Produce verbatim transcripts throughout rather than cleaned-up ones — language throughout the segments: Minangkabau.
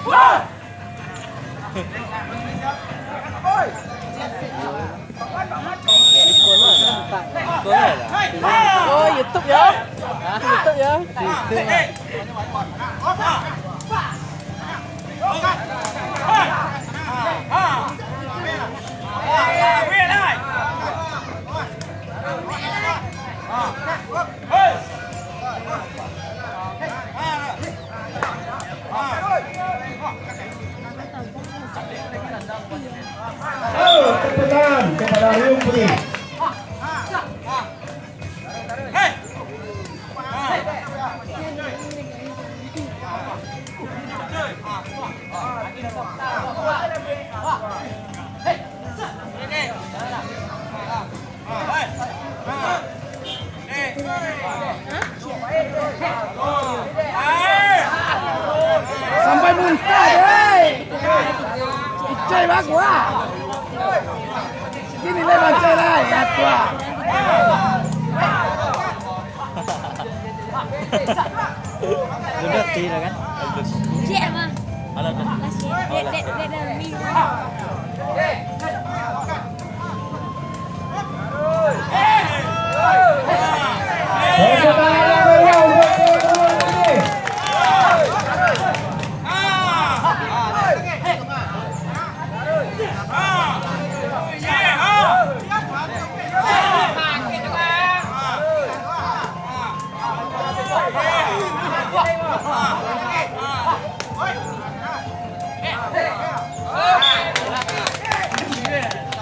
Oh, YouTube yo. YouTube yo. Halo, tepuk tangan kepada Riung Putih. Sampai muntah, hei. Icai bagus, ah. Sini lai bancai lai, ya, tuah. Duduk ti lah kan? Bagus. Cik, mah. Alah, dah. Masih. Dek, dek, dek, dek, mi.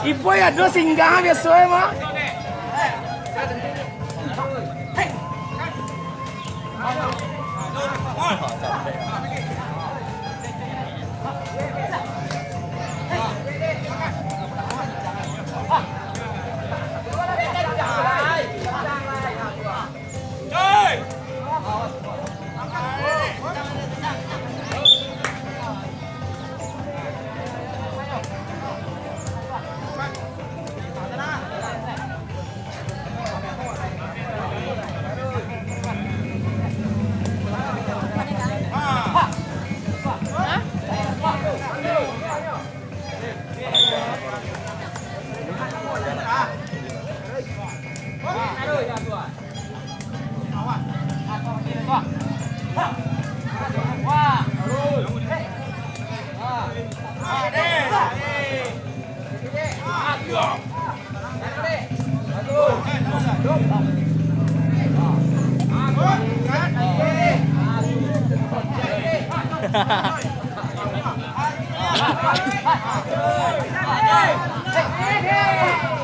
Ibo ya, do singgah biaso mah.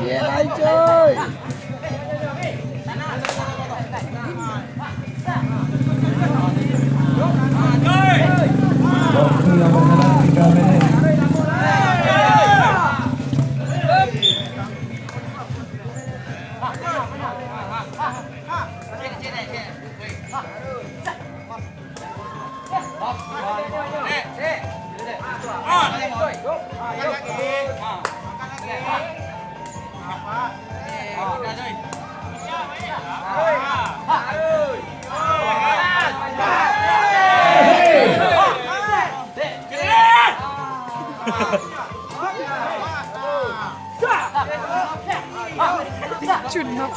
Siap lai, coy. Waktu yang berselang tiga menit. Cun, no.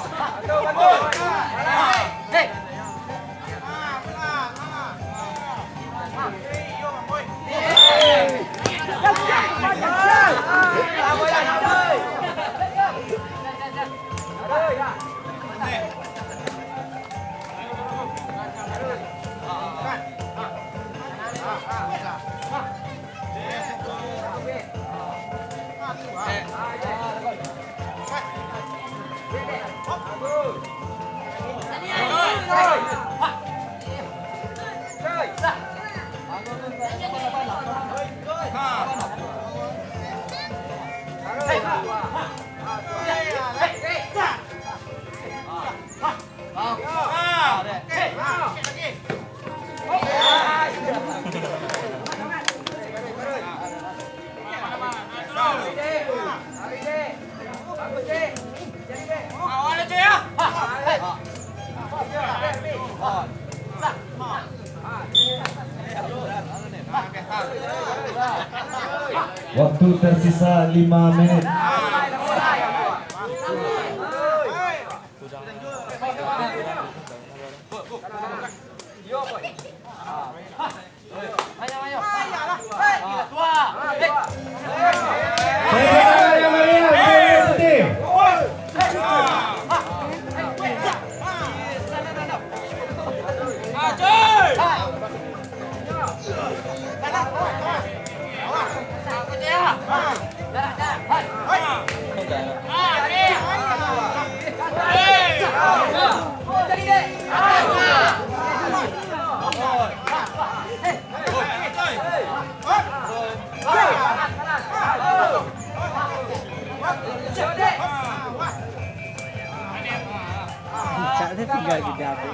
Waktu tersisa lima menit. Cak dia tinggal di dado.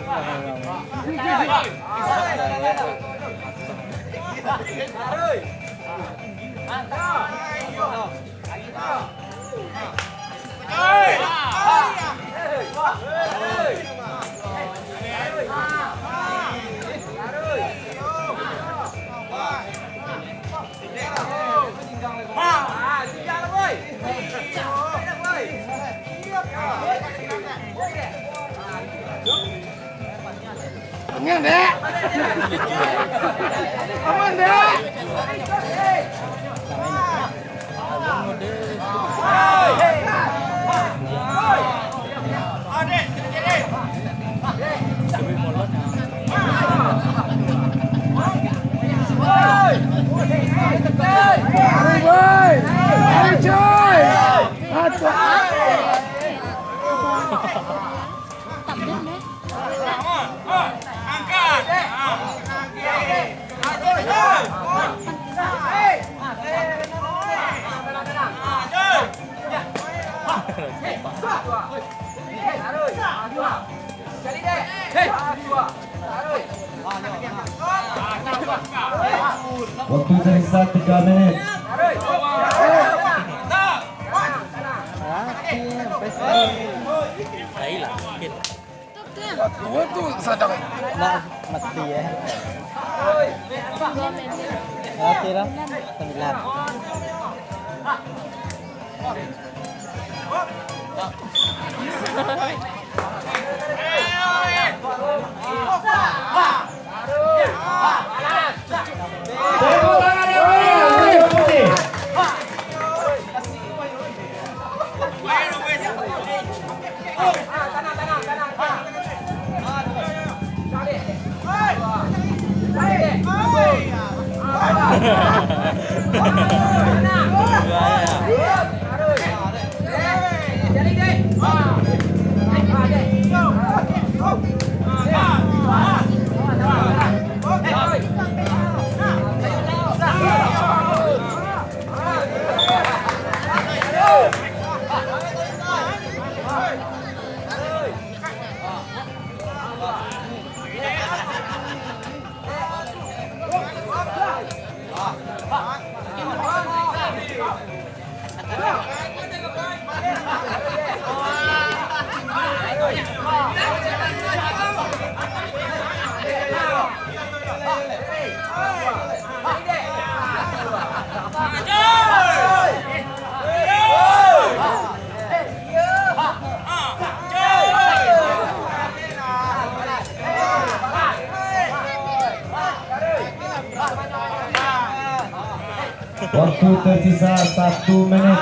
Aman, Dek? Aman, Dek? Waktu tersisa tiga menit. Waktu tu sadang. Nak mati ya. Mati lah. Sembilan. Tepuk tangan yang meriah untuk Ibu Putih. Waktu tersisa satu menit.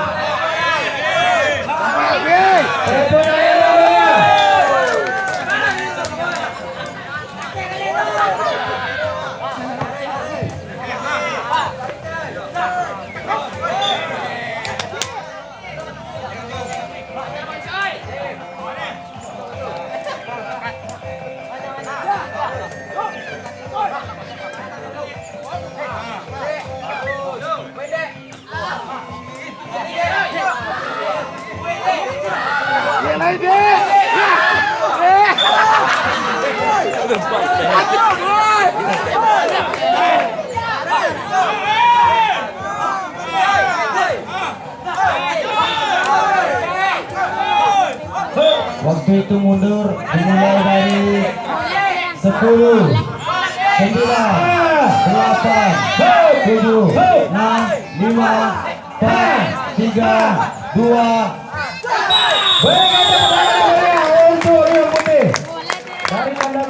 Waktu itu mundur dimulai dari sepuluh, sembilan, delapan, Tujuh, enam, lima, empat, tiga, dua. Baik,